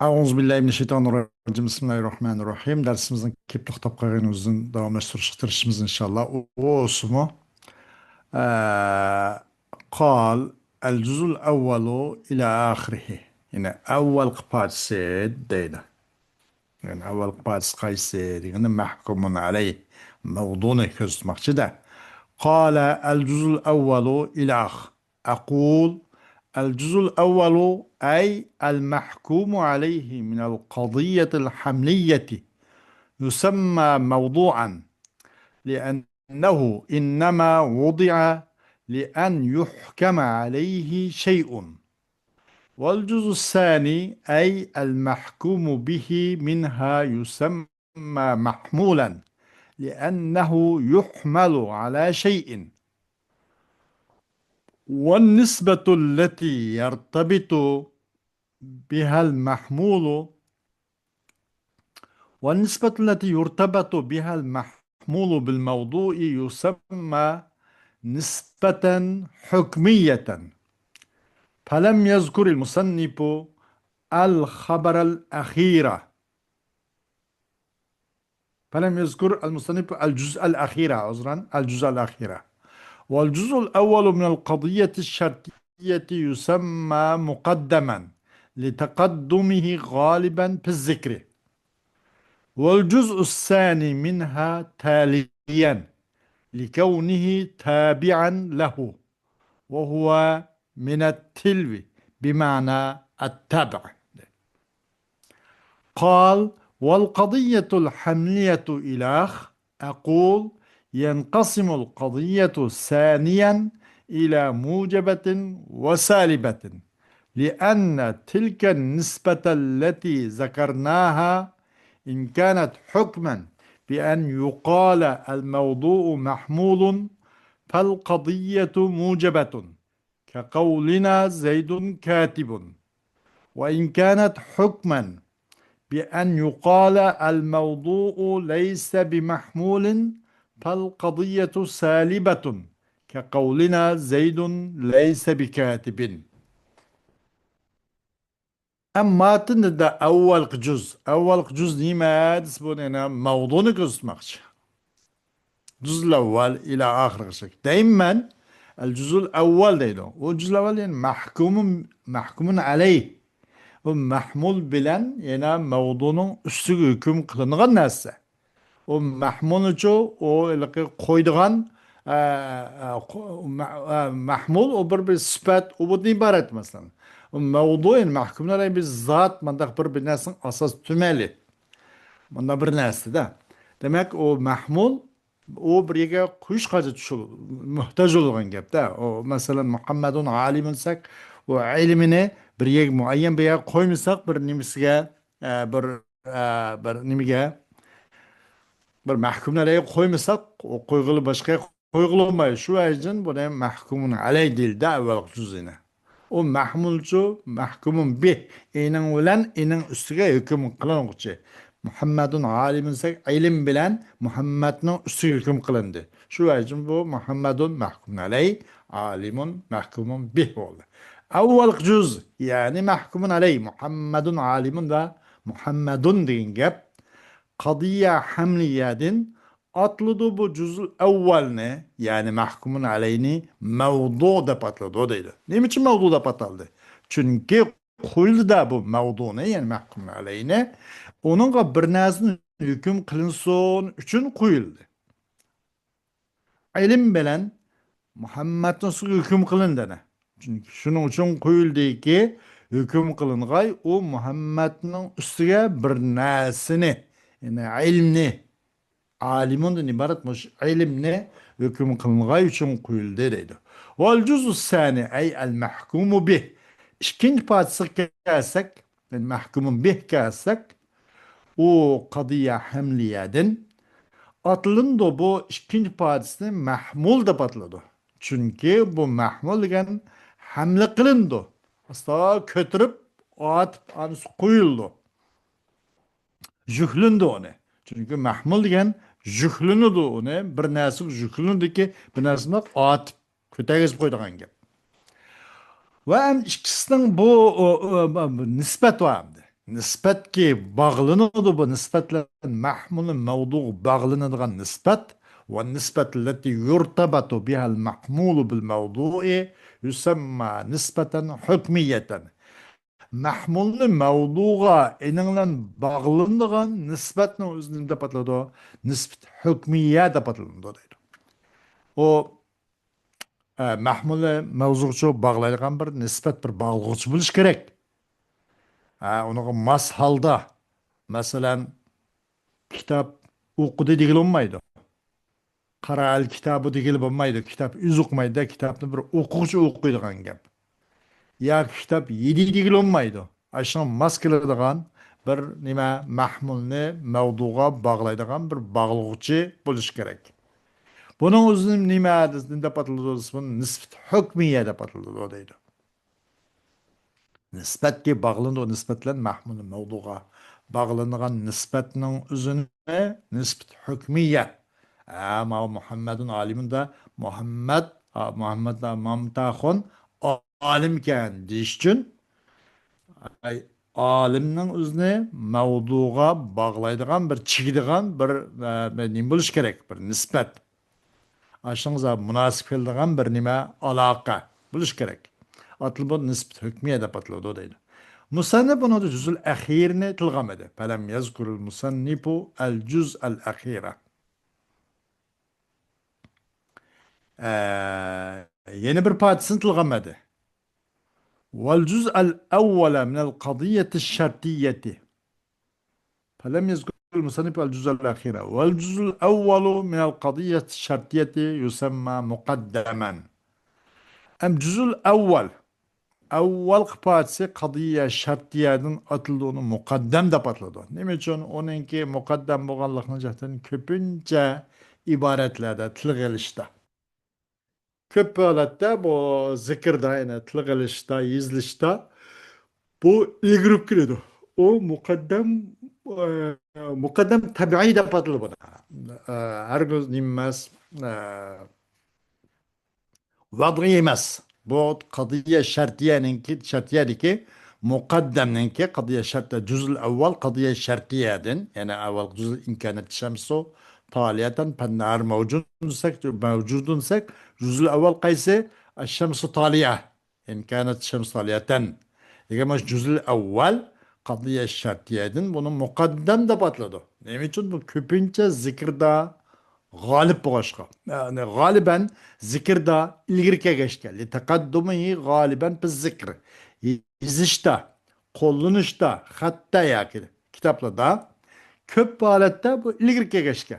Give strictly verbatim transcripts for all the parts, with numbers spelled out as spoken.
أعوذ بالله من الشيطان الرجيم. بسم الله الرحمن الرحيم. دەرسىمىزنىڭ كېلىپ توختاپ قالغان ئۆزىنى داۋاملاشتۇرۇشقا تىرىشىمىز، ئىنشاللا. ئۇ، ئۇ ئۇسۇلمۇ، ئە، قال الجزء الأول إلى آخره. يەنى ئەۋۋەلقى پارچىسى دەيدۇ. يەنى ئەۋۋەلقى پارچىسى قايسى دېگەندە، مەھكۇمۇن ئەلەيھ، مەۋدۇنى كۆرسەتمەكچىدە. قال الجزء الأول إلى آخره. أقول الجزء الأول، أي المحكوم عليه من القضية الحملية، يسمى موضوعا، لأنه إنما وضع لأن يحكم عليه شيء. والجزء الثاني، أي المحكوم به منها، يسمى محمولا، لأنه يحمل على شيء. والنسبة التي يرتبط بها المحمول، والنسبة التي يرتبط بها المحمول بالموضوع يسمى نسبة حكمية. فلم يذكر المصنف الخبر الأخير. فلم يذكر المصنف الجزء الأخير، عذرا، الجزء الأخير. والجزء الأول من القضية الشرطية يسمى مقدما لتقدمه غالبا في الذكر، والجزء الثاني منها تاليا لكونه تابعا له، وهو من التلو بمعنى التبع. قال: والقضية الحملية إلخ. أقول: ينقسم القضية ثانيا إلى موجبة وسالبة، لأن تلك النسبة التي ذكرناها إن كانت حكما بأن يقال الموضوع محمول فالقضية موجبة، كقولنا زيد كاتب. وإن كانت حكما بأن يقال الموضوع ليس بمحمول فالقضية سالبة، كقولنا زيد ليس بكاتب. ئەمماتىن دېدى ئەۋۋەلقى جۈز. ئەۋۋەلقى جۈز نېمە دېسە، بۇ يەنە مەۋدۇنى كۆرسەتمەكچى. جۈزئۇل ئەۋۋەل ئىلە ئاخىرىغىچە. دەيمەن، ئەل جۈزئۇل ئەۋۋەل دەيدۇ. ئۇ جۈزئۇل ئەۋۋەل، يەنى مەھكۇمۇن، مەھكۇمۇن ئەلەيھ. ئۇ مەھمۇل بىلەن يەنە مەۋدۇنىڭ ئۈستىگە ھۆكۈم قىلىنغان نەرسە. ئۇ مەھمۇلچۇ، ئۇ ھېلىقى قويىدىغان، ئە، ئە، قو-، مە-، ئە، مەھمۇل، ئۇ بىر، بىر سۈپەت، ئۇبۇدىن ئىبارەت، مەسىلەن. ئۇ مەۋدۇ، يەنى مەھكۇمۇن ئەلەيھ بىر زات، مۇنداق بىر، بىر نەرسىنىڭ ئاساس تۈمەنى. مۇنداق بىر نەرسىدە. دېمەك، ئۇ مەھمۇل، ئۇ بىر يەرگە قويۇش قاچا چۈشۈل-، موھتاج بولغان گەپتە. ئۇ، مەسىلەن، مۇھەممەدۇن ئالىمۇن دېسەك، ئۇ ئىلمىنى بىر يەرگە، مۇئەييەن بىر يەرگە قويمىساق، بىر نېمىسىگە، ئە، بىر، ئە، بىر نېمىگە، بىر مەھكۇمنى ئەلەيگە قويمىساق، ئۇ قويغىلى باشقا يەرگە قويغىلى بولمايدۇ. شۇ ۋەجىدىن بۇنى مەھكۇمۇن ئەلەي دېيىلدى ئەۋۋەلقى جۈزئىنى. ئۇ مەھمۇلچۇ، مەھكۇمۇن بىھ، ئېنىڭ بىلەن ئېنىڭ ئۈستىگە ھۆكۈم قىلىنغۇچى. مۇھەممەدۇن ئالىمۇن دېسەك، ئىلىم بىلەن مۇھەممەدنىڭ ئۈستىگە ھۆكۈم قىلىندى. شۇ ۋەجىدىن بۇ مۇھەممەدۇن مەھكۇمۇن ئەلەي، ئالىمۇن مەھكۇمۇن بىھ بولدى. ئەۋۋەلقى جۈز، يەنى مەھكۇمۇن ئەلەي، مۇھەممەدۇن ئالىمۇن ۋە مۇھەممەدۇن دېگەن گەپ قەزىيە ھەملىيەدىن ئاتىلىدۇ بۇ جۈزئۇل ئەۋۋەلنى، يەنى مەھكۇمۇن ئەلەينى مەۋدۇ دەپ ئاتىلىدۇ دەيدۇ. نېمە ئۈچۈن مەۋدۇ دەپ ئاتالدى؟ چۈنكى قويۇلدى-دە بۇ مەۋدۇنى، يەنى مەھكۇمۇن ئەلەينى، ئۇنىڭغا بىر نەرسىنى ھۆكۈم قىلىنسۇن ئۈچۈن قويۇلدى. ئىلىم بىلەن مۇھەممەدنىڭ ئۈستىگە ھۆكۈم قىلىندى ئەنە. چۈنكى شۇنىڭ ئۈچۈن قويۇلدىكى، ھۆكۈم قىلىنغاي ئۇ مۇھەممەدنىڭ ئۈستىگە بىر نەرسىنى، يەنى ئىلمنى، ئالىمۇندىن ئىبارەت مۇشۇ ئىلمنى ھۆكۈم قىلىنغاي ئۈچۈن قويۇلدى دەيدۇ. ۋەل جۈزئۇس سانى، ئەي ئەل مەھكۇمۇ بىھ. ئىككىنچى پارچىسىغا كەلسەك، يەنى مەھكۇمۇن بىھ كەلسەك، ئۇ قەزىيە ھەملىيەدىن ئاتىلىنىدۇ. بۇ ئىككىنچى پارچىسىنى مەھمۇل دەپ ئاتىلىدۇ. چۈنكى بۇ مەھمۇل دېگەن ھەملە قىلىنىدۇ. ئاستا كۆتۈرۈپ، ئارتىپ، ئانىسى قويۇلىدۇ. يۈكلىنىدۇ ئۇنى. چۈنكى مەھمۇل دېگەن يۈكلىنىدۇ ئۇنى. بىر نەرسىگە يۈكلىنىدۇكى، بىر نەرسىنى ئارتىپ، كۆتەرگۈزۈپ قويىدىغان گەپ. ۋە ئەمدى ئىككىسىنىڭ بۇ، ئۇ، ئۇ، بۇ نىسبەت بار ئەمدى. نىسبەتكە باغلىنىدۇ، بۇ نىسبەتلەر مەھمۇلى مەۋزۇغا باغلىنىدىغان نىسبەت. والنسبة التي يرتبط بها المحمول بالموضوع يسمى نسبة حكمية. مەھمۇلنى مەۋزۇغا ئېنىڭلەن باغلىنىدىغان نىسبەتنىڭ ئۆزىنى نېمە دەپ ئاتىلىدۇ؟ نىسبەت ھۆكمىيە دەپ ئاتىلىدۇ دەيدۇ. ئۇ، ئە، مەھمۇلنى مەۋزۇغىچۇ باغلايدىغان بىر نىسبەت، بىر باغلىغۇچى بولۇشى كېرەك. ئە، ئۇنىڭغا ماس ھالدا، مەسىلەن، كىتاب ئوقۇدى دېگىلى بولمايدۇ. قارائەل كىتابى دېگىلى بولمايدۇ. كىتاب ئۆزى ئوقۇمايدۇ، كىتابنى بىر ئوقۇغۇچى ئوقۇيدىغان گەپ. ياكى كىتاب يېدى دېگىلى بولمايدۇ. ئاشۇنىڭ ماس كېلىدىغان بىر نېمە، مەھمۇلنى مەۋزۇغا باغلايدىغان بىر باغلىغۇچى بولۇشى كېرەك. بۇنىڭ ئۆزىنى نېمە دەپ ئاتىلىدۇ دېسە، بۇنى نىسبەت ھۆكمىيە دەپ ئاتىلىدۇ دەيدۇ. نىسبەتكە باغلىنىدۇ، نىسبەت بىلەن مەھمۇل مەۋزۇغا باغلىنىدىغان نىسبەتنىڭ ئۆزىنى نىسبەت ھۆكمىيە. ھە، ماۋۇ مۇھەممەدۇن ئالىمۇندا مۇھەممەد، ھا، مۇھەممەد مامتاخۇن ئالىمكەن دېيىش ئۈچۈن، ئاي، ئالىمنىڭ ئۆزىنى مەۋزۇغا باغلايدىغان بىر، چىگىدىغان بىر، ئە، بىر نېمە بولۇشى كېرەك؟ بىر نىسبەت. ئاشۇنىڭغا مۇناسىپ كېلىدىغان بىر نېمە، ئالاقە بولۇشى كېرەك. ئاتىلىدۇ، نىسبەت ھۆكمىيە دەپ ئاتىلىدۇ دەيدۇ. مۇسەننىپ ئۇنىڭدا جۇزۇل ئەخىرنى تىلغا ئالمىدى. فلم يذكر المصنف الجزء الأخير. ئە، يەنە بىر پارچىسىنى تىلغا ئالمىدى. والجزء الأول من القضية الشرطية. فلم يذكر المصنف الجزء الأخير. والجزء الأول من القضية الشرطية يسمى مقدما. ئەم جۇزۇل ئەۋۋەل، ئەۋۋەلقى پارچىسى قەزىيە شەرتىيەدىن ئاتىلىدۇ، ئۇنى مۇقەددەم دەپ ئاتىلىدۇ. نېمە ئۈچۈن؟ ئۇنىڭكى مۇقەددەم بولغانلىقىنىڭ جەھەتتىن كۆپىنچە ئىبارەتلەردە تىلغا ئېلىشتا. كۆپ ھالەتتە بۇ زىكىردا، يەنى تىلغا ئېلىشتا، يېزىلىشتا بۇ ئىلگىرى كېلىدۇ. ئۇ مۇقەددەم، ئە، مۇقەددەم تەبىئىي دەپ ئاتىلىدۇ بۇنى. ئە، ھەرگىز نېمە ئەمەس، ئە، ۋەزئىي ئەمەس. بۇ قەزىيە شەرتىيەنىڭكى، شەرتىيەدىكى مۇقەددەمنىڭكى، قەزىيە شەرتىيە، جۇزئۇل ئەۋۋەل قەزىيە شەرتىيەدىن، يەنى ئەۋۋەل جۇزئۇل ئىن كانەت شەمسۇ تالىيەتەن فەننەھار مەۋجۇدۇن دېسەك، مەۋجۇدۇن دېسەك، جۇزئۇل ئەۋۋەل قايسى؟ ئەششەمسۇ تالىيە. ئىن كانەت شەمسۇ تالىيەتەن دېگەن مانا شۇ جۇزئۇل ئەۋۋەل قەزىيە شەرتىيەدىن بۇنى مۇقەددەم دەپ ئاتىلىدۇ. نېمە ئۈچۈن؟ بۇ كۆپىنچە زىكىردا غالىب بولغاچقا، يەنى غالىبەن زىكىردا ئىلگىرى كەلگەچكە، لىتەقەددۇمىھى غالىبەن فىز زىكر، يېزىشتا، قوللىنىشتا، خەتتە ياكى كىتابلاردا كۆپ ھالەتتە بۇ ئىلگىرى كەلگەچكە.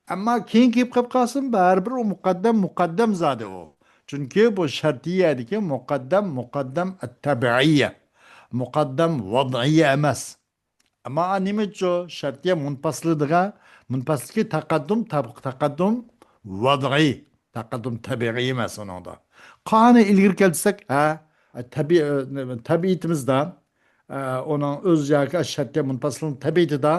ئەمما كېيىن كېلىپ قېلىپ قالسىمۇ، بەرىبىر ئۇ مۇقەددەم، مۇقەددەم زادى ئۇ. چۈنكى بۇ شەرتىيەدىكى مۇقەددەم، مۇقەددەم ئەتتەبىئىيە، مۇقەددەم ۋەزئىيە ئەمەس. ئەمما نېمە ئۈچۈن شەرتىيە مۇنپەسىلىدىغا، مۇنپەسىلكى تەقەددۇم، تەق-، تەقەددۇم ۋەزئىي، تەقەددۇم تەبىئىي ئەمەس ئۇنىڭدا. قانى ئىلگىرى كەلسەك، ھە، تەبىئىي، تەبىئىتىمىزدا، ئە، ئۇنىڭ ئۆز ياكى شەرتىيە مۇنپەسىلنىڭ تەبىئىتىدە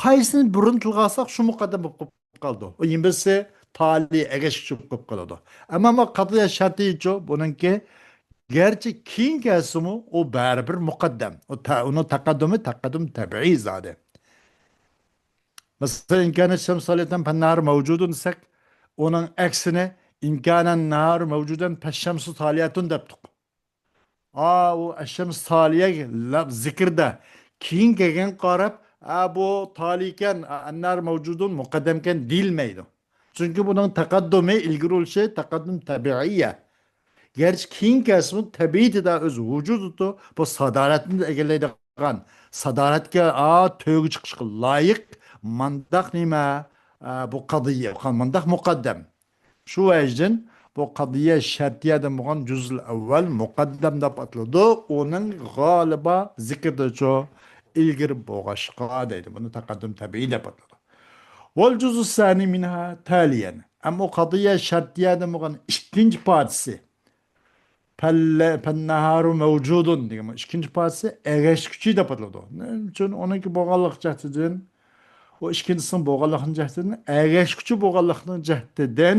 قايسىنى بۇرۇن تىلغا ئالساق، شۇ مۇقەددەم بولۇپ قالىدۇ. ئۇ يېڭىسى تالىي ئەگەشكۈچى بولۇپ قالىدۇ. ئەمما بۇ قەزىيە شەرتىيىچۇ، بۇنىڭكى گەرچە كېيىن كەلسىمۇ، ئۇ بەرىبىر مۇقەددەم. ئۇ تە-، ئۇنىڭ تەقەددۇمى، تەقەددۇم تەبىئىي زادى. مەسىلەن، ئىن كانەت شەمسۇ تالىيەتەن فەننەھار مەۋجۇدۇن دېسەك، ئۇنىڭ ئەكسىنى، ئىن كانەن نەھار مەۋجۇدەن فەششەمسۇ تالىيەتۇن دەپتۇق. ئا، ئۇ ئەششەمسۇ تالىيە لەپ زىكىردە كېيىن كەلگەنگە قاراپ، ئا، بۇ تالىيكەن، ئا، ئەننار مەۋجۇدۇن مۇقەددەمكەن دېيىلمەيدۇ. چۈنكى بۇنىڭ تەقەددۇمى، ئىلگىرى ئۇرۇشى تەقەددۇم تەبىئىيە. گەرچە كېيىن كەلسىمۇ، تەبىئىتىدە ئۆز ۋۇجۇدىدۇ، بۇ سادارەتنى ئىگىلەيدىغان، سادارەتكە، ئا، تۆگە چىقىشقا لايىق مانداق نېمە، ئا، بۇ قەزىيە، مانداق مۇقەددەم. شۇ ۋەجدىن بۇ قەزىيە شەرتىيەدىن بولغان جۇزئۇل ئەۋۋەل مۇقەددەم دەپ ئاتىلىدۇ. ئۇنىڭ غالىبا زىكىردىچۇ ئىلگىرى بولغاچقا دەيدۇ. بۇنى تەقەددۇم تەبىئىي دەپ ئاتىلىدۇ. ۋەل جۇزئۇس سانى مىنھا تالىيەن. ئەمما ئۇ قەزىيە شەرتىيەدىن بولغان ئىككىنچى پارچىسى. پەللە-، پەننەھارۇ مەۋجۇدۇن دېگەن ئىككىنچى پارچىسى ئەگەشكۈچى دەپ ئاتىلىدۇ. نېمە ئۈچۈن؟ ئۇنىڭكى بولغانلىق جەھىتىدىن، ئۇ ئىككىنچىسىنىڭ بولغانلىقىنىڭ جەھىتىدىن ئەگەشكۈچى بولغانلىقىنىڭ جەھىتىدىن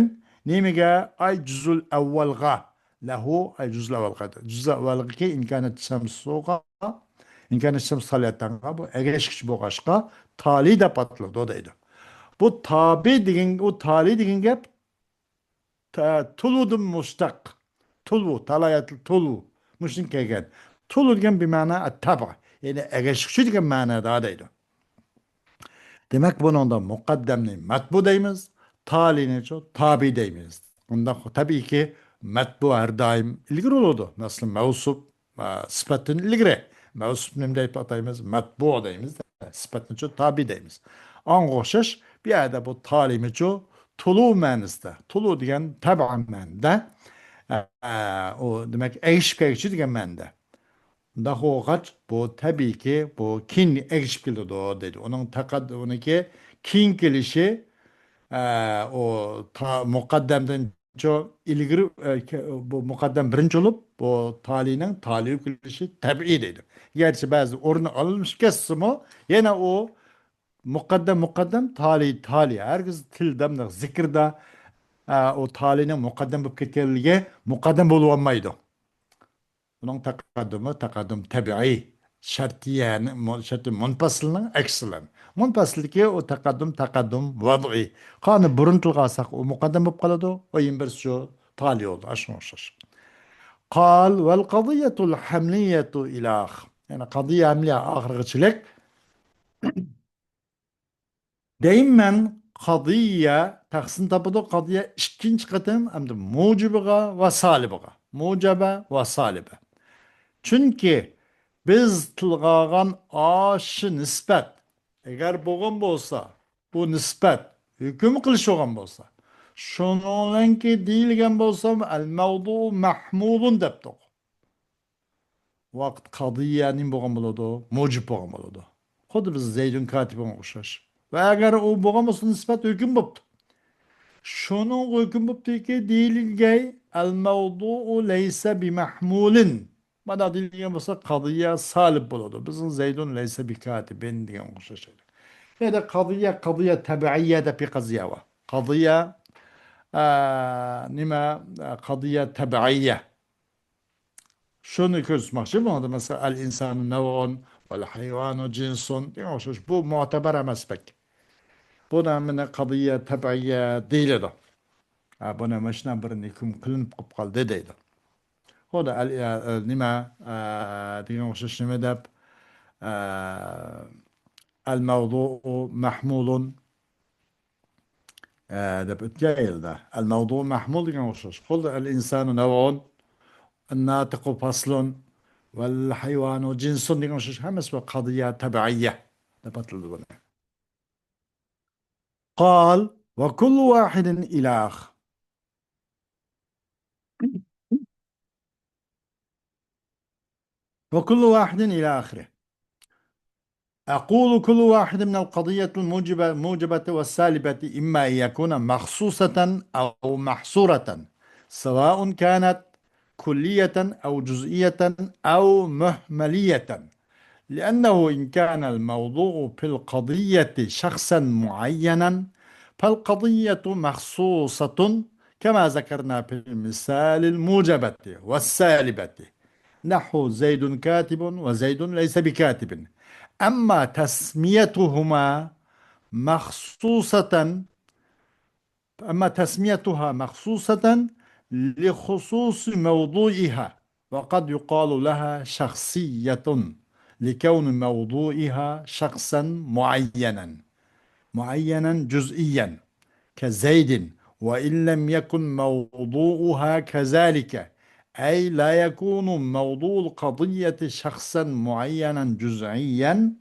نېمىگە؟ ئاي جۇزئۇل ئەۋۋەلغا. لەھۇ، ئاي جۇزئۇل ئەۋۋەلغا. جۇزئۇل ئەۋۋەلغىكى ئىن كانەت شەمسۇغا، ئىن كان الشمس طالعة، بۇ ئەگەشكۈچى بولغاچقا، تالىي دەپ ئاتىلىدۇ دەيدۇ. بۇ تابى دېگەن، ئۇ تالىي دېگەن گەپ تا-، تۇلۇدىن مۇشتەق. تۇلۇ، تالايەتل تۇلۇ. مۇشۇدىن كەلگەن. تۇلۇ دېگەن بىمەنا ئەتتەبە. يەنى ئەگەشكۈچى دېگەن مەنادا دەيدۇ. دېمەك، بۇنىڭدا مۇقەددەمنى مەتبۇ دەيمىز، تالىينىچۇ تابىي دەيمىز. ئۇنداق تەبىئىيكى، مەتبۇ ھەر دائىم ئىلگىرى بولىدۇ. مەسىلەن، مەۋسۇپ، ئە، سۈپەتتىن ئىلگىرى. مەۋسۇپ نېمە دەپ ئاتايمىز؟ مەتبۇ دەيمىز. سۈپەتنىچۇ تابىي دەيمىز. ئاڭغا ئوخشاش، بۇ يەردە بۇ تالىيمىچۇ تۇلۇ مەنىسىدە. تۇلۇ دېگەن تەبە مەنىدە. ئە، ئۇ دېمەك، ئەگىشىپ كەلگۈچى دېگەن مەنىدە. ئۇنداق بولغاچ، بۇ تەبىئىيكى، بۇ كېيىن ئەگىشىپ كېلىدۇ دەيدۇ. ئۇنىڭ تەقەد-، ئۇنىڭكى كېيىن كېلىشى، ئە، ئۇ تا-، مۇقەددەمدىنچۇ ئىلگىرى، ئە، كە-، بۇ مۇقەددەم بىرىنچى بولۇپ، بۇ تالىينىڭ تالىي بولۇپ كېلىشى تەبىئىي دەيدۇ. گەرچە بەزى ئورنى ئالمىشىپ كەتسىمۇ، يەنە ئۇ مۇقەددەم، مۇقەددەم، تالىي، تالىي. ھەرگىز تىلدا، مۇنداق زىكىردا، ئە، ئۇ تالىينىڭ مۇقەددەم بولۇپ كەتكەنلىكى مۇقەددەم بولۇۋالمايدۇ. ئۇنىڭ تەقەددۇمى تەقەددۇم تەبىئىي، شەرتىيەنى، مۇ-، شەرتى مۇنپەسىلنىڭ ئەكسىلەن. مۇنپەسىلدىكى ئۇ تەقەددۇم، تەقەددۇم ۋەزئىي. قانۇن بۇرۇن تىلغا ئالساق، ئۇ مۇقەددەم بولۇپ قالىدۇ، ئۇ يەنە بىرسى شۇ تالىي بولىدۇ، ئاشۇنىڭغا ئوخشاش. قال، والقضية الحملية إلى آخر. يەنى قەزىيە ھەملىيە ئاخىرغىچىلىك دەيمەن، قەزىيە تەقسىم تاپىدۇ، قەزىيە ئىككىنچى قېتىم ئەمدى مۇجىبىغا ۋە سالىبىغا. مۇجەبە ۋە سالىبە. چۈنكى بىز تىلغا ئالغان ئاشۇ نىسبەت، ئەگەر بولغان بولسا، بۇ نىسبەت ھۆكۈم قىلىش بولغان بولسا، شۇنىڭ بىلەنكى دېيىلگەن بولسا، الموضوع محمول دەپتۇق. ۋاقىت قەزىيە نېمە بولغان بولىدۇ؟ مۇجىب بولغان بولىدۇ. خۇددى بىز زەيدۇن كاتىبىغا ئوخشاش. ۋە ئەگەر ئۇ بولغان بولسا، نىسبەت ھۆكۈم بوپتۇ. شۇنىڭغا ھۆكۈم بوپتۇكى، دېيىلگەي، الموضوع ليس بمحمول. مانا دېيىلگەن بولسا، قەزىيە سالىب بولىدۇ. بىزنىڭ زەيدۇن لەيسە بىكاتىبىن دېگەن ئوخشاش. يەنى قەزىيە، قەزىيە تەبىئىيە دەپ بىر قەزىيە بار. قەزىيە، ئە، نېمە، قەزىيە تەبىئىيە. شۇنى كۆرسىتمەكچى. بۇنىڭدا مەسىلەن، الإنسان نوع والحيوان جنس دېگەن ئوخشاش. بۇ مۆتىبەر ئەمەس بەك. بۇنى مانا قەزىيە تەبىئىيە دېيىلىدۇ. ھە، بۇنى ماشۇنداق بىر ھۆكۈم قىلىنىپ قېلىپ قالدى دەيدۇ. خۇددى ئەل-، ئە، ئە، نېمە، ئە، دېگەن ئوخشاش نېمە دەپ، ئە، الموضوع محمول، ئە، دەپ ئۆتكەن يىلدا. الموضوع محمول دېگەن ئوخشاش. خۇددى الإنسان نوع، الناطق فصل، والحيوان جنس دېگەن ئوخشاش. ھەممىسى بىر قەزىيە تەبىئىيە دەپ ئاتىلىدۇ بۇنى. قال، وكل واحد إلى آخر. وكل واحد إلى آخره. أقول كل واحد من القضية الموجبة، الموجبة والسالبة إما أن يكون مخصوصة أو محصورة، سواء كانت كلية أو جزئية أو مهملية، لأنه إن كان الموضوع في القضية شخصا معينا، فالقضية مخصوصة كما ذكرنا في المثال الموجبة والسالبة، نحو زيد كاتب وزيد ليس بكاتب. أما تسميتهما مخصوصة، أما تسميتها مخصوصة لخصوص موضوعها، وقد يقال لها شخصية لكون موضوعها شخصا معينا، معينا جزئيا كزيد، وإن لم يكن موضوعها كذلك، أي لا يكون موضوع القضية شخصا معينا جزئيا،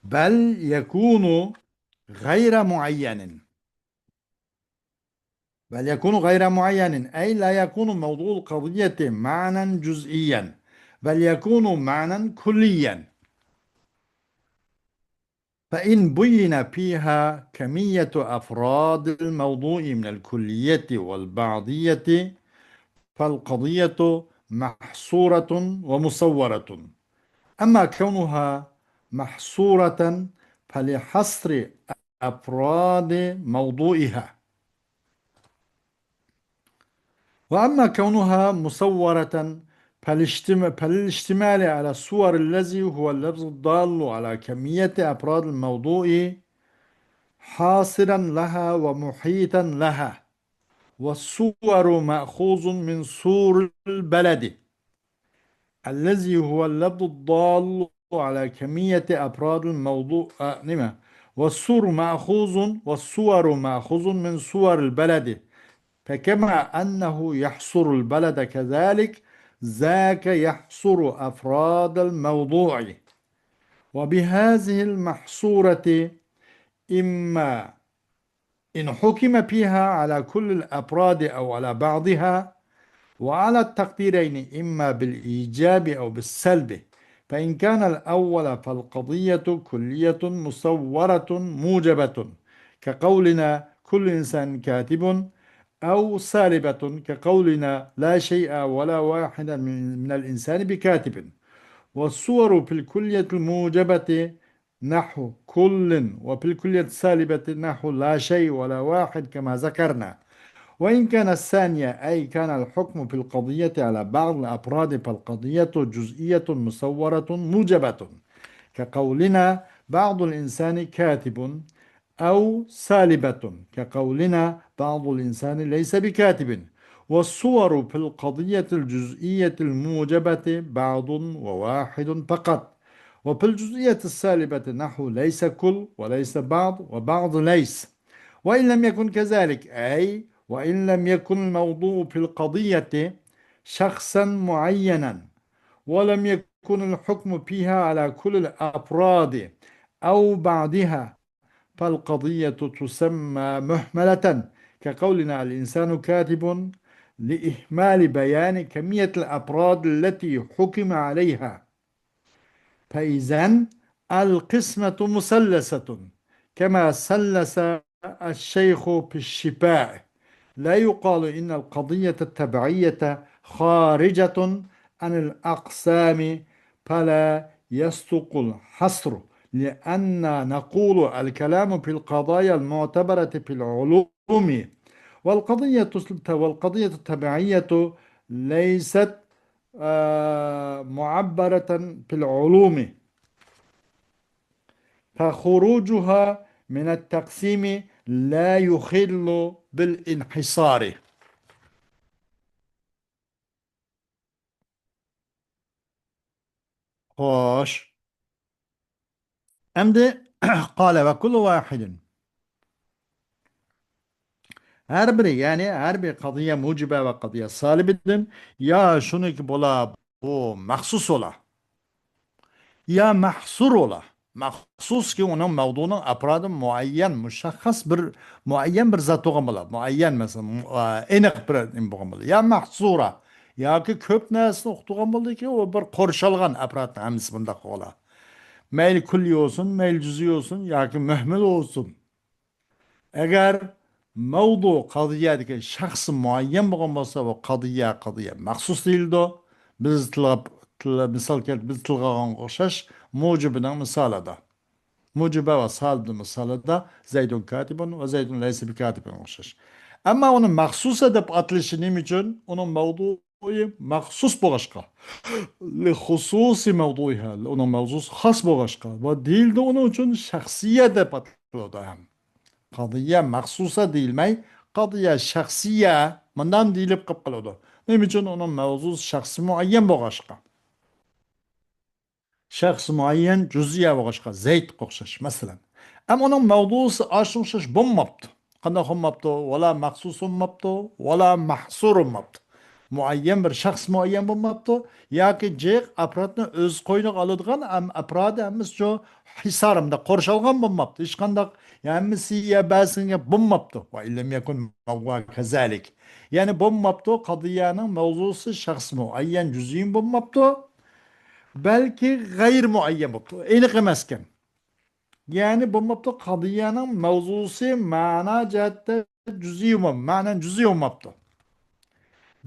بل يكون غير معين. بل يكون غير معين، أي لا يكون موضوع القضية معنى جزئيا، بل يكون معنى كليا. فإن بين فيها كمية أفراد الموضوع من الكلية والبعضية، فالقضية محصورة ومصورة. أما كونها محصورة فلحصر أفراد موضوعها، وأما كونها مصورة فالاجتم-، فللاشتمال على الصور الذي هو اللفظ الدال على كمية أفراد الموضوع حاصرا لها ومحيطا لها، والصور مأخوذ من صور البلد الذي هو اللفظ الدال على كمية أفراد الموضوع، آه، نما؟ والصور مأخوذ، والصور مأخوذ من صور البلد، فكما أنه يحصر البلد كذلك ذاك يحصر أفراد الموضوع. وبهذه المحصورة إما إن حكم فيها على كل الأفراد أو على بعضها، وعلى التقديرين إما بالإيجاب أو بالسلب، فإن كان الأول فالقضية كلية مصورة موجبة كقولنا كل إنسان كاتب، أو سالبة كقولنا لا شيء ولا واحد من، من الإنسان بكاتب. والصور في الكلية الموجبة نحو كل، وفي الكلية السالبة نحو لا شيء ولا واحد كما ذكرنا. وإن كان الثانية، أي كان الحكم في القضية على بعض الأفراد، فالقضية جزئية مصورة موجبة كقولنا بعض الإنسان كاتب، أو سالبة كقولنا بعض الإنسان ليس بكاتب. والصور في القضية الجزئية الموجبة بعض وواحد فقط، وفي الجزئية السالبة نحو ليس كل وليس بعض وبعض ليس. وإن لم يكن كذلك، أي وإن لم يكن الموضوع في القضية شخصا معينا، ولم يكن الحكم فيها على كل الأفراد أو بعضها، فالقضية تسمى مهملة، كقولنا الإنسان كاتب، لإهمال بيان كمية الأفراد التي حكم عليها. فإذن القسمة مثلثة، كما ثلث الشيخ في الشفاء. لا يقال إن القضية التبعية خارجة عن الأقسام، فلا يصدق الحصر، لأننا نقول الكلام في القضايا المعتبرة في العلوم، والقضية، والقضية التبعية ليست، آه، معبرة في العلوم، فخروجها من التقسيم لا يخل بالانحصار. خوش. ئەمدى قال وكل واحد. ھەر بىرى، يەنى ھەر بىر قەزىيە مۇجىبە ۋە قەزىيە سالىبىدىن يا شۇنىڭكى بولا، بۇ مەخسۇس بولا، يا مەھسۇر بولا. مەخسۇسكى ئۇنىڭ مەۋزۇنىڭ ئەپرادى مۇئەييەن، مۇشەخخەس بىر، مۇئەييەن بىر زات بولغان بولا. مۇئەييەن، مەسىلەن، مۇ-، ئا، ئېنىق بىر نېمە بولغان بولا. يا مەھسۇرە، ياكى كۆپ نەرسىنى ئۇقتۇرغان بولىدىكى، ئۇ بىر قورشالغان ئەپرادنىڭ ھەممىسى بۇنداق بولا. مەيلى كۈللىي بولسۇن، مەيلى جۈزئىي بولسۇن ياكى مۇھمىل بولسۇن. ئەگەر مەۋزۇ قەزىيەدىكى شەخس مۇئەييەن بولغان بولسا، بۇ قەزىيە، قەزىيە مەخسۇس دېيىلىدۇ. بىز تىلغا، تىل-، مىسال كەلتۈرۈپ، بىز تىلغا ئالغانغا ئوخشاش مۇجىبىنىڭ مىسالىدا. مۇجىبە ۋە سالىبنىڭ مىسالىدا زەيدۇن كاتىبۇن ۋە زەيدۇن لەيسە بىكاتىبىن ئوخشاش. ئەمما ئۇنى مەخسۇسە دەپ ئاتىلىشى نېمە ئۈچۈن؟ ئۇنىڭ مەۋزۇ مەخسۇس بولغاچقا، لىخۇسۇسى مەۋزۇيھا، ئۇنىڭ مەۋزۇسى خاس بولغاچقا، ۋە دېيىلدى ئۇنىڭ ئۈچۈن شەخسىيە دەپ ئاتىلىدۇ ھەم. قەزىيە مەخسۇسە دېيىلمەي، قەزىيە شەخسىيە، مۇنداق دېيىلىپ قېلىپ قالىدۇ. نېمە ئۈچۈن؟ ئۇنىڭ مەۋزۇسى شەخسىي مۇئەييەن بولغاچقا. شەخس مۇئەييەن جۈزئىيە بولغاچقا، زەيدقا ئوخشاش، مەسىلەن. ئەمما ئۇنىڭ مەۋزۇسى ئاشۇنىڭغا ئوخشاش بولماپتۇ. قانداق بولماپتۇ؟ ۋالا مەخسۇس بولماپتۇ، ۋالا مەھسۇر بولماپتۇ. مۇئەييەن بىر شەخس مۇئەييەن بولماپتۇ، ياكى جىق ئەپرادنى ئۆز قوينىغا ئالىدىغان ئەم-، ئەپرادى ھەممىسى شۇ ھېسابىمدا قورشالغان بولماپتۇ. ھېچقانداق ھەممىسى يا بەزىسىگە بولماپتۇ. ۋە ئىللەم يەكۇن مەۋزۇ كەزەلىك. يەنى بولماپتۇ، قەزىيەنىڭ مەۋزۇسى شەخس مۇئەييەن جۈزئىي بولماپتۇ. بەلكى غەيرىي مۇئەييەن بوپتۇ، ئېنىق ئەمەسكەن. يەنى بولماپتۇ، قەزىيەنىڭ مەۋزۇسى مەنا جەھەتتە جۈزئىي بولماپتۇ، مەنەن جۈزئىي بولماپتۇ.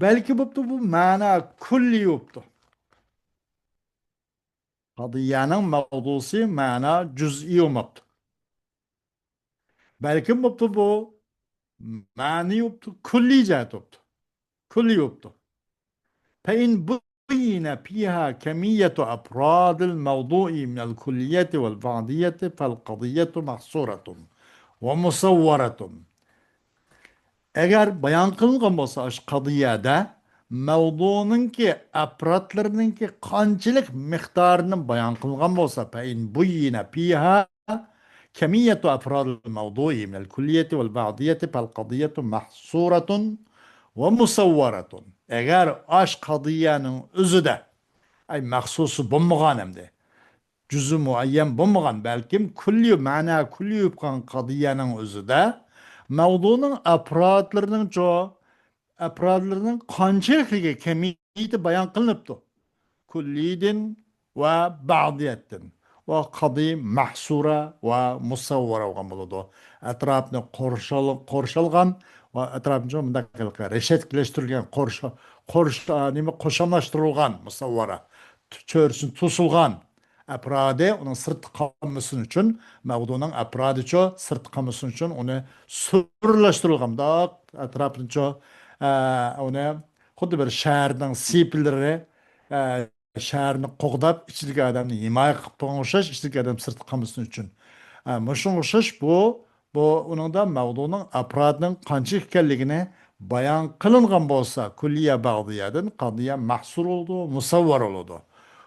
بەلكى بوپتۇ، بۇ مەنا كۈللىي بوپتۇ. قەزىيەنىڭ مەۋزۇسى مەنا جۈزئىي بولماپتۇ. بەلكىم بوپتۇ، بۇ مەنىي بوپتۇ، كۈللىي جەھەت بوپتۇ. كۈللىي بوپتۇ. فإن بو-، بين فيها كمية أفراد الموضوع من الكلية والبعضية فالقضية محصورة ومصورة. ئەگەر بايان قىلىنغان بولسا، ئاشۇ قەزىيەدە مەۋزۇنىڭكى ئەپرادلىرىنىڭكى قانچىلىك مىقدارىنى بايان قىلغان بولسا، فإن بين فيها كمية أفراد الموضوع من الكلية والبعضية فالقضية محصورة ومصورة. ئەگەر ئاش قەزىيەنىڭ ئۆزىدە، ئەي، مەخسۇسى بولمىغان ئەمدى، جۈزئى مۇئەييەن بولمىغان، بەلكىم كۈللى مەنا، كۈللى بولۇپ قالغان قەزىيەنىڭ ئۆزىدە مەۋزۇنىڭ ئەپرادلىرىنىڭچۇ، ئەپرادلىرىنىڭ قانچىلىكلىكى، كەمىيىتى بايان قىلىنىپتۇ. كۈللىدىن ۋە بەزىيەتتىن. ۋە قەزىيە مەھسۇرە ۋە مۇسەۋۋەرە بولغان بولىدۇ. ئەتراپنى قورشال-، قورشالغان ۋە ئەتراپنى مۇنداق رېشەتكىلەشتۈرۈلگەن، قورشا-، قورشا-، نېمە، قوشاملاشتۇرۇلغان، مۇسەۋۋەرە، چۆرىسىنى توسۇلغان ئەپرادى ئۇنىڭ سىرتتا قالمىسۇن ئۈچۈن، مەۋزۇنىڭ ئەپرادىچۇ سىرتتا قالمىسۇن ئۈچۈن ئۇنى سۈرلەشتۈرۈلگەن، مۇنداق ئەتراپىنىچۇ، ئە، ئۇنى خۇددى بىر شەھەرنىڭ سېپىللىرى، ئە، شەھەرنى قوغداپ، ئىچىدىكى ئادەمنى ھىمايە قىلىپ تۇرغان ئوخشاش، ئىچىدىكى ئادەم سىرتقا قالمىسۇن ئۈچۈن. ئە، مۇشۇنىڭغا ئوخشاش بۇ، بۇ ئۇنىڭدا مەۋزۇنىڭ ئەپرادىنىڭ قانچە ئىكەنلىكىنى بايان قىلىنغان بولسا، كۈللىيە بەزىيەدىن قەزىيە مەھسۇر بولىدۇ، مۇسەۋۋەر بولىدۇ.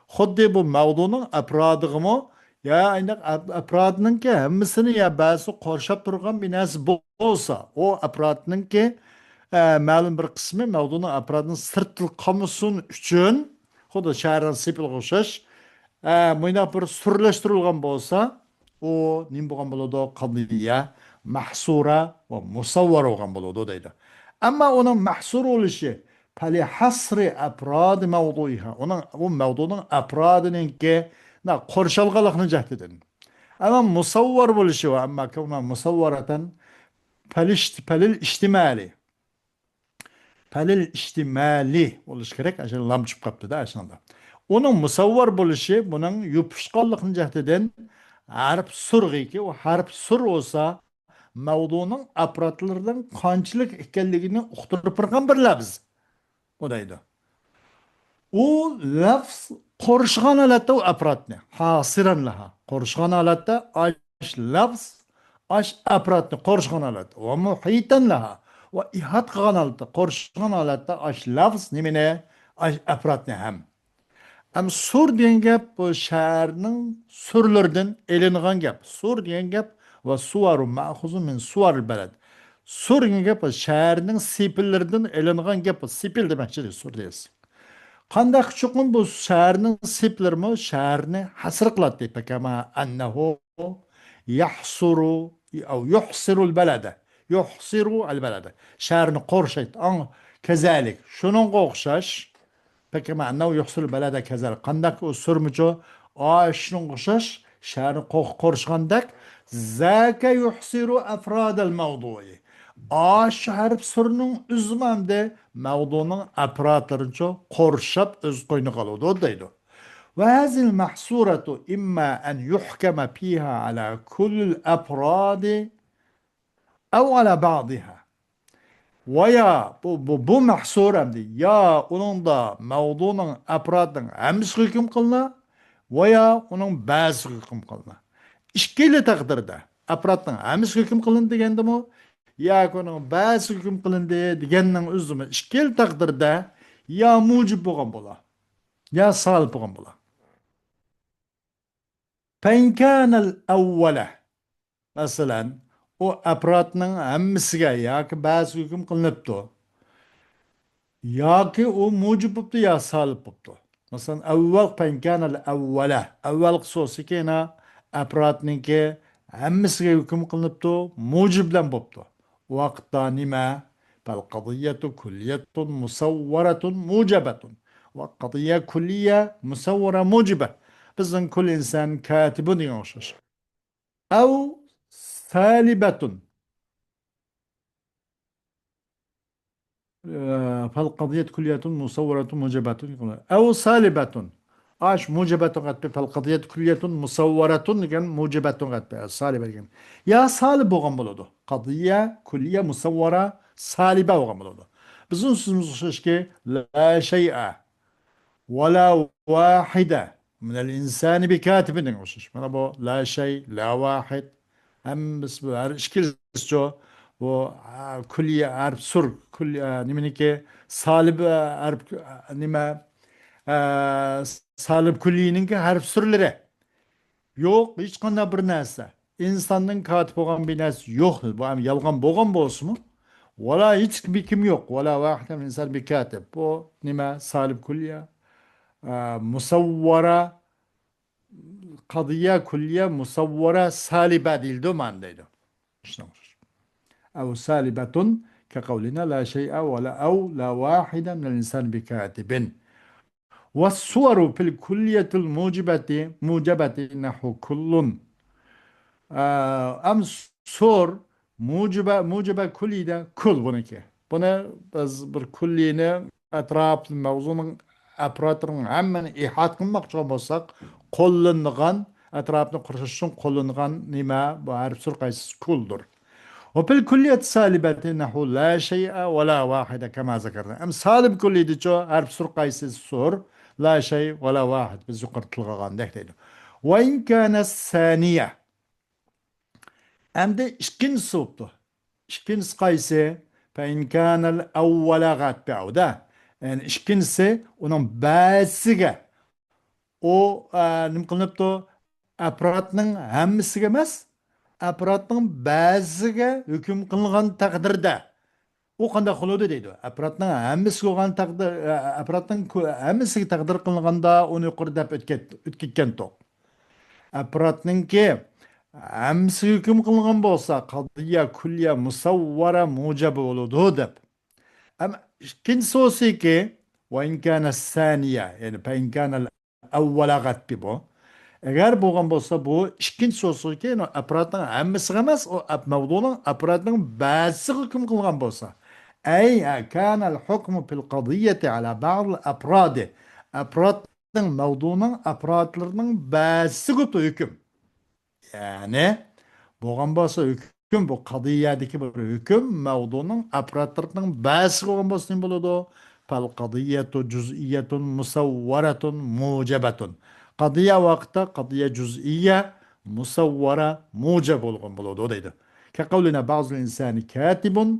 خۇددى بۇ مەۋزۇنىڭ ئەپرادىغىمۇ، يا ئايناق ئەپ-، ئەپرادنىڭكى ھەممىسىنى يا بەزىسى قورشاپ تۇرغان بىر نەرسە بولسا، ئۇ ئەپرادنىڭكى، ئە، مەلۇم بىر قىسمى مەۋزۇنىڭ ئەپرادىنىڭ سىرتىدا قالمىسۇن ئۈچۈن، خۇددى شەھەرنىڭ سېپىلىغا ئوخشاش، ئە، مۇنداق بىر سۈرلەشتۈرۈلگەن بولسا، ئۇ نېمە بولغان بولىدۇ؟ قەزىيە مەھسۇرە ۋە مۇسەۋۋەر بولغان بولىدۇ دەيدۇ. ئەمما ئۇنىڭ مەھسۇر بولۇشى، فلحصر أفراد موضوعها، ئۇنىڭ، ئۇ مەۋزۇنىڭ ئەپرادىنىڭكى، نا، قورشالغانلىقىنىڭ جەھىتىدىن. ئەمما مۇسەۋۋەر بولۇشى ۋە أما كونها مصورة فلاشت-، فللاشتمال. پەلىل ئىشتىمالى بولۇشى كېرەك. ئاشۇ لام چۈشۈپ قاپتۇ-دە، ئاشۇنىڭدا. ئۇنىڭ مۇسەۋۋەر بولۇشى، بۇنىڭ يوپۇشقانلىقىنىڭ جەھىتىدىن ھەرپ سۇرغىكى، ئۇ ھەرپ سۇر بولسا، مەۋزۇنىڭ ئەپرادلىرىنىڭ قانچىلىك ئىكەنلىكىنى ئۇقتۇرۇپ بېرىدىغان بىر لەپز. ئۇ دەيدۇ. ئۇ لەفز قورشىغان ھالەتتە ئۇ ئەپرادنى، حاصرا لها، قورشىغان ھالەتتە ئاش لەفز، ئاش ئەپرادنى قورشىغان ھالەتتە، ومحيطا لها، ۋە ئىھاطە قىلغان ھالەتتە، قورشىغان ھالەتتە ئاش لەفز نېمىنى؟ ئاش ئەپرادنى ھەم. ئەم سۇر دېگەن گەپ بۇ شەھەرنىڭ سۇرلىرىدىن ئېلىنغان گەپ. سۇر دېگەن گەپ، ۋە سۇۋەرۇ مەخۇزۇ مىن سۇۋەرىل بەلەد. سۇر دېگەن گەپ شەھەرنىڭ سېپىللىرىدىن ئېلىنغان گەپ، سېپىل دېمەكچى سۇر دېسە. قانداق چوقۇم بۇ شەھەرنىڭ سېپلىرىمۇ شەھەرنى ھەسىر قىلاتتى. فكما أنه يحصر أو يحصر البلد. يحصر البلد. شەھەرنى قورشايتتى. ئاڭ كەزەلىك. شۇنىڭغا ئوخشاش. فكما أنه يحصر البلد كذلك. قانداق ئۇ سۈرمىچۇ؟ ئاشۇنىڭغا ئوخشاش شەھەرنى قو-، قورشىغاندەك، ذاك يحصر أفراد الموضوع. ئاشۇ ھەرپ سۈرنىڭ ئۆزىمۇ ئەمدى مەۋزۇنىڭ ئەپرادلىرىنىچۇ قورشاپ ئۆز قوينىغا ئالىدۇ دەيدۇ. وهذه المحصورة إما أن يحكم فيها على كل الأفراد أو على بعضها. ۋە يا، بۇ، بۇ، بۇ مەھسۇر ئەمدى. يا ئۇنىڭدا مەۋزۇنىڭ ئەپرادىنىڭ ھەممىسىگە ھۆكۈم قىلىنا، ۋە يا ئۇنىڭ بەزىسىگە ھۆكۈم قىلىنا. ئىككىلا تەقدىردە ئەپرادنىڭ ھەممىسىگە ھۆكۈم قىلىندى دېگەندىمۇ، ياكى ئۇنىڭ بەزىسىگە ھۆكۈم قىلىندى دېگەننىڭ ئۆزىمۇ ئىككىلا تەقدىردە يا مۇجىب بولغان بولا، يا سالىب بولغان بولا. فإن كان الأول. مەسىلەن، ئۇ ئەپرادنىڭ ھەممىسىگە ياكى بەزىسىگە ھۆكۈم قىلىنىپتۇ. ياكى ئۇ مۇجىب بوپتۇ يا سالىب بوپتۇ. مەسىلەن، ئەۋۋەل، فإن كان الأول. ئەۋۋەلقى سوسىكىنا ئەپرادنىڭكى ھەممىسىگە ھۆكۈم قىلىنىپتۇ، مۇجىب بىلەن بوپتۇ. ۋاقىتتا نېمە؟ فالقضية كلية مصورة موجبة. ۋاقىت قضية كلية مصورة موجبة. بىزنىڭ كل إنسان كاتب دېگەن ئوخشاش. أو سالبة. ئە، فالقضية كلية مصورة موجبة. أو سالبة. ئاش موجبة قەتبى، فالقضية كلية مصورة دېگەن موجبة قەتبى، سالبە دېگەن. يا سالىب بولغان بولىدۇ. قضية كلية مصورة سالبة بولغان بولىدۇ. بىزنىڭ سۆزىمىز ئوخشاشكى، لا شيء. ۋە لا ۋاھىدە مىنەل ئىنسانى بىكاتىبىن دېگەن ئوخشاش. مانا بۇ لا شەي، لا ۋاھىد. ھەممىسى بۇ ھەر ئىككىلىسىچۇ؟ بۇ، ئا، كۈللىيە ھەرپ سۈر، كۈللىيە، ئا، نېمىنىڭكى سالىب، ئا، ھەرپ، ئا، نېمە، ئا، سالىب كۈللىينىڭكى ھەرپ سۈرلىرى. يوق، ھېچقانداق بىر نەرسە. ئىنساندىن كاتىپ بولغان بىر نەرسە يوق. بۇ ھەم يالغان بولغان بولسىمۇ، ۋە لا ھېچ بىر كىم يوق. ۋە لا ۋاھىدە مىنەل ئىنسانى بىكاتىب. بۇ نېمە؟ سالىب كۈللىيە، ئا، مۇسەۋۋەرە، قەزىيە كۈللىيە، مۇسەۋۋەرە، سالىبە دېيىلىدۇ مانا دەيدۇ. شۇنىڭ ئۈچۈن. ئەۋ سالىبەتۇن كەقەۋلىنا لا شەيئە ۋە لا، ئەۋ لا ۋاھىدە مىنەل ئىنسانى بىكاتىبىن. ۋەسسۇۋەرۇ فىل كۈللىيەتىل مۇجىبەتى، مۇجەبەتى نەھۋۇ كۇللۇن. ئە، ئەم سۇر مۇجىبە، مۇجىبە كۈللىيدە كۈل بۇنىڭكى. بۇنى بىز بىر كۈللىينى ئەتراپ، مەۋزۇنىڭ ئەپراتىنىڭ ھەممىنى ئىھاتە قىلماقچى بولساق، قوللىنىدىغان، ئەتراپنى قورشاش ئۈچۈن قوللىنىدىغان نېمە؟ بۇ ھەرپ سۈر قايسىسى؟ كۈلدۇر. ۋە فىل كۈللىيەتى سالىبەتى نەھۋۇ لا شەيئە ۋە لا ۋاھىدە كەما زەكەرنا. ئەم سالىب كۈللىيدىچۇ؟ ھەرپ سۈر قايسىسى؟ سۇر، لا شەي ۋە لا ۋاھىد. بىز يۇقىرىدا تىلغا ئالغاندەك دەيدۇ. ۋە ئىن كانە سانىيە. ئەمدى ئىككىنچىسى بوپتۇ. ئىككىنچىسى قايسى؟ فەئىن كانەل ئەۋۋەلە غەتبەۋدە. يەنى ئىككىنچىسى ئۇنىڭ بەزىسىگە. ئۇ، ئە، نېمە قىلىنىپتۇ؟ ئەپراتنىڭ ھەممىسىگە ئەمەس، ئەپراتنىڭ بەزىسىگە ھۆكۈم قىلىنغان تەقدىردە. ئۇ قانداق بولىدۇ دەيدۇ. ئەپراتنىڭ ھەممىسى بولغان تەقدىر، ئە، ئەپراتنىڭ كۆ-، ھەممىسىگە تەقدىر قىلىنغاندا ئۇنى يۇقىرى دەپ ئۆتكەن-، ئۆتكەنتۇق. ئەپراتنىڭكى ھەممىسىگە ھۆكۈم قىلىنغان بولسا، قەزىيە كۈللىيە مۇسەۋۋەرە مۇجەبە بولىدۇ دەپ. ئەمما ئىككىنچىسى بولسىكى، ۋە ئىن كانە سانىيە، يەنى فەئىن كانەل ئەۋۋەلە غەتبى بۇ. ئەگەر بولغان بولسا، بۇ ئىككىنچىسى بولسىكى، يەنى ئەپراتنىڭ ھەممىسىگە ئەمەس، ئۇ ئەپ-، مەۋزۇنىڭ ئەپراتنىڭ بەزىسىگە ھۆكۈم قىلغان بولسا. ئەي كانەل ھۇكمۇ فىل قەزىيەتى ئەلا بەزىل ئەپرادى. ئەپراتنىڭ، مەۋزۇنىڭ ئەپراتلىرىنىڭ بەزىسىگە بوپتۇ ھۆكۈم. يەنى بولغان بولسا ھۆكۈم، بۇ قەزىيەدىكى بىر ھۆكۈم مەۋزۇنىڭ ئەپراتلىرىنىڭ بەزىسىگە بولغان بولسا نېمە بولىدۇ؟ فەل قەزىيەتۇ جۇزئىيەتۇن مۇسەۋۋەرەتۇن مۇجەبەتۇن. قەزىيە ۋاقىتتا قەزىيە جۇزئىيە، مۇسەۋۋەرە، مۇجەب بولغان بولىدۇ دەيدۇ. كەقەۋلىنا بەزىل ئىنسانى كاتىبۇن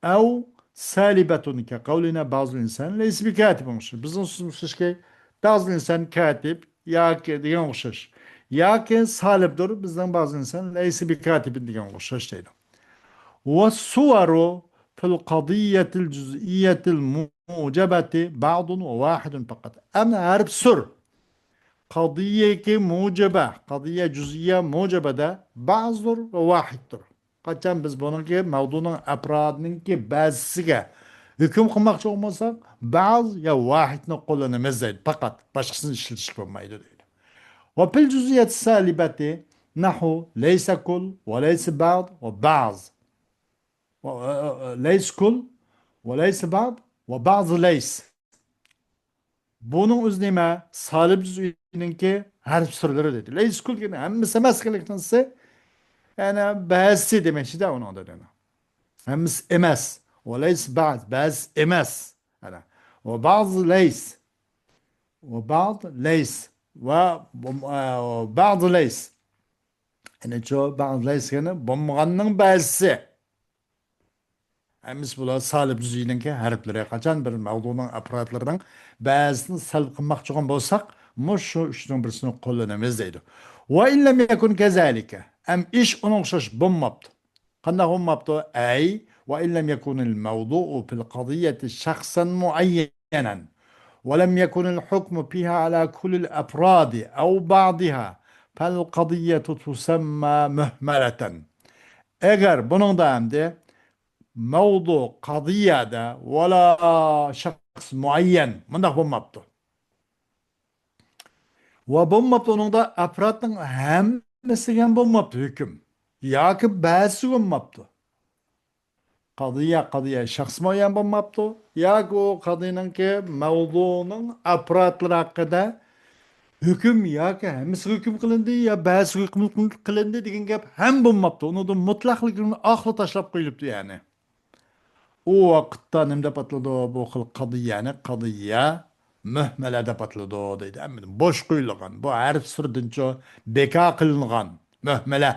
ئەۋ سالىبەتۇن كەقەۋلىنا بەزىل ئىنسان لەيسە بىكاتىب ئوخشاش. بىزنىڭ سۆزىمىزكى بەزىل ئىنسان كاتىب ياكى دېگەن ئوخشاش. ياكى سالىبدۇر، بىزنىڭ بەزىل ئىنسان لەيسە بىكاتىبىن دېگەن ئوخشاش دەيدۇ. ۋەسسۇۋەرۇ فىل قەزىيەتىل جۇزئىيەتىل مۇجەبەتى بەزۇن ۋە ۋاھىدۇن پەقەت. ئەمدى ھەرپ سۈر. قەزىيەكى مۇجەبە، قەزىيە جۇزئىيە مۇجەبەدە بەزدۇر ۋە ۋاھىدتۇر. قاچان بىز بۇنىڭكى مەۋزۇنىڭ ئەپرادىنىڭكى بەزىسىگە ھۆكۈم قىلماقچى بولساق، بەز يا ۋاھىدنى قوللىنىمىز دەيدۇ. پەقەت باشقىسىنى ئىشلىتىشكە بولمايدۇ دەيدۇ. ۋە فىل جۇزئىيەتى سالىبەتى نەھۋۇ لەيسە كۇل ۋە لەيسە بەز ۋە بەز. ۋە، ئە، ئە، ئە، لەيسە كۇل ۋە لەيسە بەز ۋە بەز لەيس. بۇنىڭ ئۆزى نېمە؟ سالىب جۇزئىنىڭكى ھەرپ سۈرلىرى دېدى. لەيسە كۇل دېگەن ھەممىسى ئەمەس دېگەنلىكتىن، يەنى بەزىسى دېمەكچىدە ئۇنىڭدا دېگەن. ھەممىسى ئەمەس. ۋە لەيسە بەز، بەزىسى ئەمەس. ئەنە. ۋە بەز لەيس. ۋە بەز لەيس. ۋە، ئە، ۋە بەز لەيس. يەنى شۇ بەز لەيس دېگەن بولمىغاننىڭ بەزىسى. ھەممىسى بۇلار سالىب جۇزئىنىڭكى ھەرپلىرى. قاچان بىر مەۋزۇنىڭ ئەپرادلىرىنىڭ بەزىسىنى سەلب قىلماقچى بولغان بولساق، مۇشۇ ئۈچنىڭ بىرسىنى قوللىنىمىز دەيدۇ. ۋە ئىن لەم يەكۇن كەزالىكە. ئەم ئىش ئۇنىڭغا ئوخشاش بولماپتۇ. قانداق بولماپتۇ؟ ئەي، ۋە ئىن لەم يەكۇنىل مەۋزۇئۇ فىل قەزىيەتى شەخسەن مۇئەييەنەن. ولم يكن الحكم فيها على كل الأفراد أو بعضها، فالقضية تسمى مهملة. ئەگەر بۇنىڭدا ئەمدى مەۋزۇ قەزىيەدە ۋەلا شەخس مۇئەييەن مۇنداق بولماپتۇ. ۋە بولماپتۇ ئۇنىڭدا ئەپرادنىڭ ھەممىسىگە ھەم بولماپتۇ ھۆكۈم. ياكى بەزىسىگە بولماپتۇ. قەزىيە، قەزىيە شەخس مۇئەييەن بولماپتۇ. ياكى ئۇ قەزىيەنىڭكى مەۋزۇنىڭ ئەپرادلىرى ھەققىدە ھۆكۈم ياكى ھەممىسىگە ھۆكۈم قىلىندى، يا بەزىسىگە ھۆكۈم قىلىندى دېگەن گەپ ھەم بولماپتۇ. ئۇنىڭدا مۇتلەقلىكنى ئاخىرى تاشلاپ قويۇلۇپتۇ يەنى. ئۇ ۋاقىتتا نېمە دەپ ئاتىلىدۇ بۇ خىل قەزىيەنى؟ قەزىيە مۆھمەلە دەپ ئاتىلىدۇ دەيدۇ. ھەممىدىن بوش قويۇلغان، بۇ ھەرپ سۈرىدىنچۇ بىكار قىلىنغان مۆھمەلە،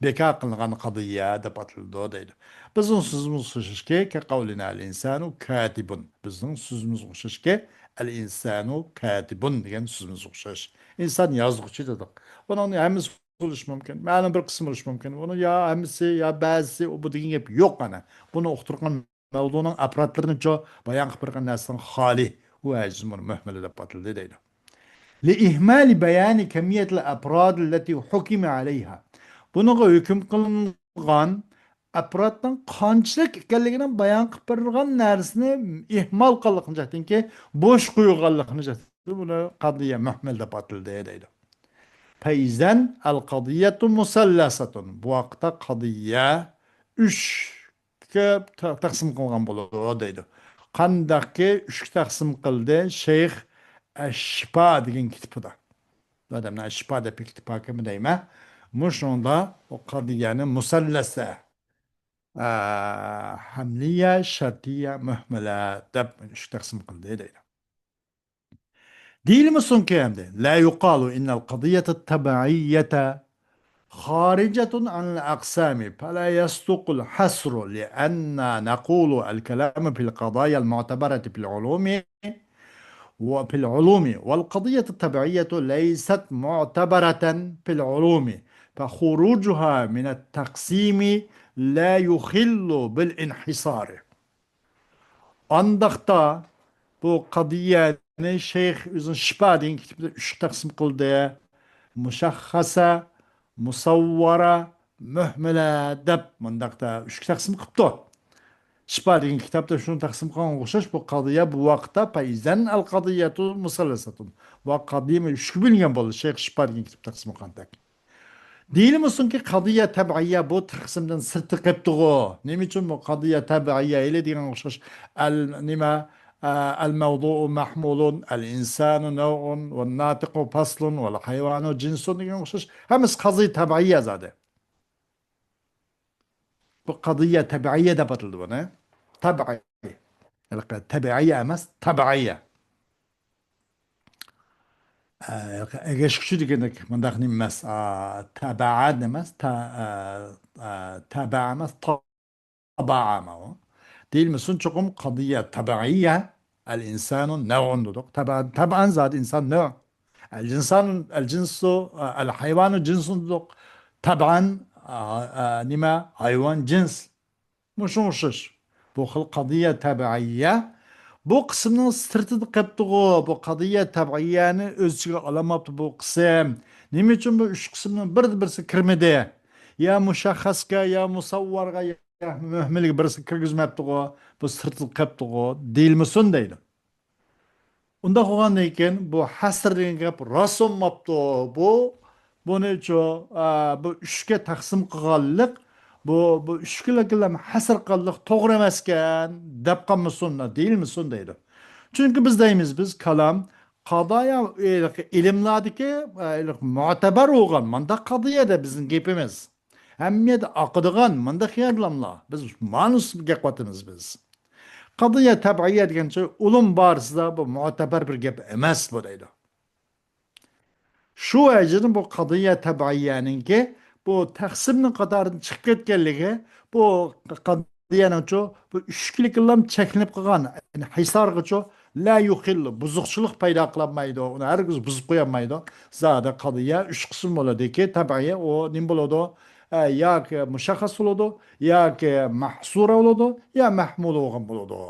بىكار قىلىنغان قەدىيە دەپ ئاتىلىدۇ دەيدۇ. بىزنىڭ سۆزىمىز ئوخشاشكى، كەقەۋلىنا ئەل ئىنسانۇ كاتىبۇن. بىزنىڭ سۆزىمىز ئوخشاشكى، ئەل ئىنسانۇ كاتىبۇن دېگەن سۆزىمىز ئوخشاش. ئىنسان يازغۇچى دېدۇق. بۇنىڭ ھەممىسى بولۇشى مۇمكىن. مەلۇم بىر قىسمى بولۇشى مۇمكىن. بۇنى يا ھەممىسى، يا بەزىسى، ئۇ بۇ دېگەن گەپ يوق ئەنە. بۇنى ئۇقتۇرغان مەۋزۇنىڭ ئەپرادلىرىنىچۇ بايان قىلىپ بەرگەن نەرسىنىڭ خالى. ئۇ ھەجىز مۇنى مۆھمەلە دەپ ئاتىلدى دەيدۇ. لىئىھمالى بەيانى كەمىيەتىل ئەپرادىللەتى ھۇكىمە ئەلەيھا. بۇنىڭغا ھۆكۈم قىلىنغان ئەپرادنىڭ قانچىلىك ئىكەنلىكىنى بايان قىلىپ بېرىلغان نەرسىنى ئىھمال قىلغانلىقىنى جەھەتتىنكى، بوش قويغانلىقىنى جەھەتتىن بۇنى قەدىيە مۆھمەل دەپ ئاتىلدى دەيدۇ. فەيزەن ئەل قەدىيەتۇ مۇسەللەسەتۇن. بۇ ۋاقىتتا قەدىيە ئۈچكە تە-، تەقسىم قىلغان بولىدۇ دەيدۇ. قانداقكى ئۈچكە تەقسىم قىلدى شەيخ ئەششىپا دېگەن كىتابىدا. ئادەمنىڭ ئەششىپا دەپ بىر كىتاب باركەنمۇ دەيمەن. مۇشۇنىڭدا ئۇ قەدىيەنى مۇسەللەسە، ئە، ھەملىيە، شەرتىيە، مۆھمەلە دەپ ئۈچكە تەقسىم قىلدى دەيدۇ. دېيىلمىسۇنكى ئەمدى، لا يقال إن القضية الطبعية خارجة عن الأقسام، فلا يصدق الحصر، لأننا نقول الكلام في القضايا المعتبرة في العلوم وفي العلوم، والقضية الطبعية ليست معتبرة في العلوم، فخروجها من التقسيم لا يخل بالانحصار. ئانداقتا بۇ قەدىيەنى شەيخ ئۆزىنىڭ شىپا دېگەن كىتابىدا ئۈچكە تەقسىم قىلدى. مۇشەخخەسە، مۇسەۋۋەرە، مۆھمەلە دەپ مۇنداقتا ئۈچكە تەقسىم قىپتۇ. شىپا دېگەن كىتابتا شۇنى تەقسىم قىلغانغا ئوخشاش بۇ قەدىيە بۇ ۋاقىتتا فەيزەن ئەل قەدىيەتۇ مۇسەللەسەتۇن. بۇ قەدىيە ئۈچكە بۆلۈنگەن بولدى، شەيخ شىپا دېگەن كىتاب تەقسىم قىلغاندەك. دېيىلمىسۇنكى قەدىيە تەبئىيە بۇ تەقسىمدىن سىرتتا قېپتىغۇ. نېمە ئۈچۈن بۇ قەدىيە تەبئىيە ئىلى دېگەنگە ئوخشاش ئەل، نېمە، ئە، ئەل مەۋزۇئۇ مەھمۇلۇن، ئەل ئىنسانۇ نەۋئۇن، ۋەن ناتىقۇ پەسلۇن، ۋەل ھايۋانۇ جىنسۇن دېگەنگە ئوخشاش ھەممىسى قەزىيە تەبئىيە زادى. بۇ قەدىيە تەبئىيە دەپ ئاتىلىدۇ بۇنى. تەبئىي. تەبىئىي ئەمەس، تەبئىيە. ئە، ئەگەشكۈچى دېگەندەك مۇنداق نېمە ئەمەس، ئا، تەبەئە ئەمەس، تە-، ئە، ئە، تەبەئە ئەمەس، تابەئە ئەمە ئۇ. دېيىلمىسۇن چوقۇم قەدىيە تەبەئىيە، ئەل ئىنسانۇ نەۋئۇن دېدۇق. تەبەئەن، تەبەئەن زادى ئىنسان نەۋ. ئەل ئىنسانۇ، ئەل جىنسۇ، ئەل ھايۋانۇ جىنسۇن دېدۇق. تەبەئەن، ئا، ئا، نېمە؟ ھايۋان جىنس. مۇشۇ ئوخشاش. بۇ خىل قەدىيە تەبىئىيە بۇ قىسىمنىڭ سىرتىدا قېپتىغۇ. بۇ قەدىيە تەبىئىيەنى ئۆز ئىچىگە ئالالماپتۇ بۇ قىسىم. نېمە ئۈچۈن بۇ ئۈچ قىسىمنىڭ بىرىدە بىرسى كىرمىدى؟ يا مۇشەخخەسكە، يا مۇسەۋۋەرگە، يا مۆھمەلگە بىرسى كىرگۈزمەپتىغۇ، بۇ سىرتىدا قېپتىغۇ دېيىلمىسۇن دەيدۇ. ئۇنداق بولغاندىن كېيىن بۇ ھەسر دېگەن گەپ راست بولماپتۇ. بۇ، بۇنىچۇ، ئا، بۇ ئۈچكە تەقسىم قىلغانلىق، بۇ، بۇ ئۈچكىلىكلەم ھەسر قىلغانلىق توغرا ئەمەسكەن دەپ قالمىسۇن، دېيىلمىسۇن دەيدۇ. چۈنكى بىز دەيمىز، بىز كالام، قەدىيە، ئىلىملاردىكى، ئا، مۆتىبەر بولغان مانداق قەدىيە دەپ بىزنىڭ گېپىمىز. ھەممە يەردە ئاقىدىغان مانداق يەرلەملا. بىز مانۇسىنى گەپ قىلىۋاتىمىز بىز. قەدىيە تەبىئىيە دېگەنچە ئۇلۇم بارىسىدا بۇ مۆتىبەر بىر گەپ ئەمەس بۇ دەيدۇ. شۇ ۋەجىدىن بۇ قەدىيە تەبىئىيەنىڭكى بۇ تەقسىمنىڭ قاتارىدىن چىقىپ كەتكەنلىكى، بۇ قەدىيەنىڭچۇ بۇ ئۈچكىلىكلام چەكلىنىپ قالغان، يەنى ھىسارغىچۇ لا يۇخىللۇ، بۇزۇقچىلىق پەيدا قىلالمايدۇ، ئۇنى ھەرگىز بۇزۇپ قويالمايدۇ. زادى قەدىيە ئۈچ قىسىم بولىدۇكى، تەبىئىي ئۇ نېمە بولىدۇ؟ ئە، ياكى مۇشەخخەس بولىدۇ، ياكى مەھسۇرە بولىدۇ، يا مەھمۇلە بولغان بولىدۇ.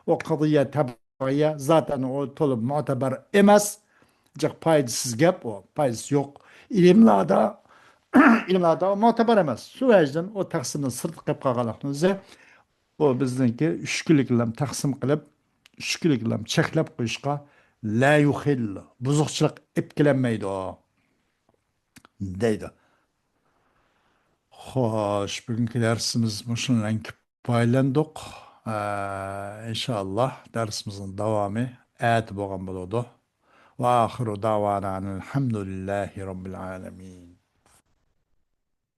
ئۇ قەدىيە تەبىئىي، زاتەن ئۇ تولۇپ مۆتىبەر ئەمەس. جىق پايدىسىز گەپ ئۇ، پايدىسى يوق. ئىلىملاردا، ئىلىملاردا ئۇ مۆتىبەر ئەمەس. شۇ ۋەجىدىن ئۇ تەقسىمدىن سىرتقا قېلىپ قالغانلىقتىن ئۆزى، ئۇ بىزنىڭكى ئۈچكىلىكلام تەقسىم قىلىپ، ئۈچكىلىكلام چەكلەپ قويۇشقا لا يۇخىل، بۇزۇقچىلىق ئېلىپ كېلەلمەيدۇ دەيدۇ. خوش، بۈگۈنكى دەرسىمىز مۇشۇنىڭ بىلەن كۇپايىلەندۇق. ئە، ئىنشائاللا دەرسىمىزنىڭ داۋامى ئەتە بولغان بولىدۇ. وآخر دعوانا أن الحمد لله رب العالمين.